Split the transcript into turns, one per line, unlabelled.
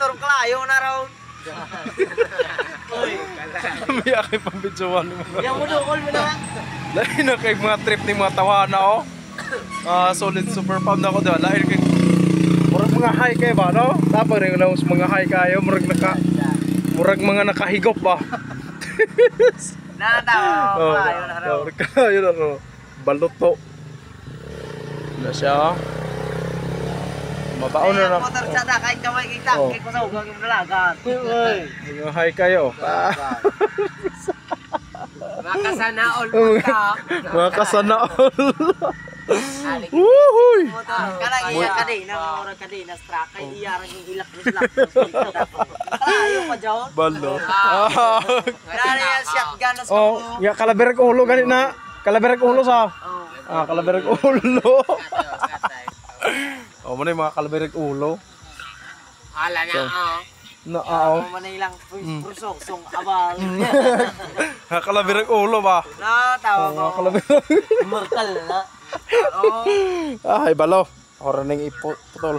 Motor kalayo na raw. Uy,
May akay pambidyoan mo.
yang mo dukol mo na.
Lain na kay mga trip ni mga tawana oh. Ah, solid super pound ako diba. Lain kay murag mga high kay ba no? Tapos rin lang sa mga high kayo murag naka murag mga nakahigop ba.
Natawa,
Oh,
kalayo na raw.
murag kalayo na raw. Baluto. Na siya, oh. Mabaon na na.
Motor sa ta kay kamay kay
Oh.
kay kusaw kang nalagan. Uy.
Mga high kayo. Ah,
Makasana all mo ka.
mga kasana all. Woohooy!
Kanang iya kadena, murag kadena straka kay iya ra gihilak ni slap. Kalayo pa jaw.
Balo. Ah.
Nari ang shotgun na sa
Oh, ya kalaberag ulo gani na. Kalaberag ulo sa.
Oh.
Ah, kalaberag ulo. Oh, mo na yung mga kalaberag ulo.
Hala na oh.
Na ah, oh.
Mo man ilang prusok song abal.
Ha, kalaberag ulo ba?
Na tawa
Oh, mga
ko.
kalaberag.
Immortal na. Oh.
Ay, balo. Ako rin yung iputol.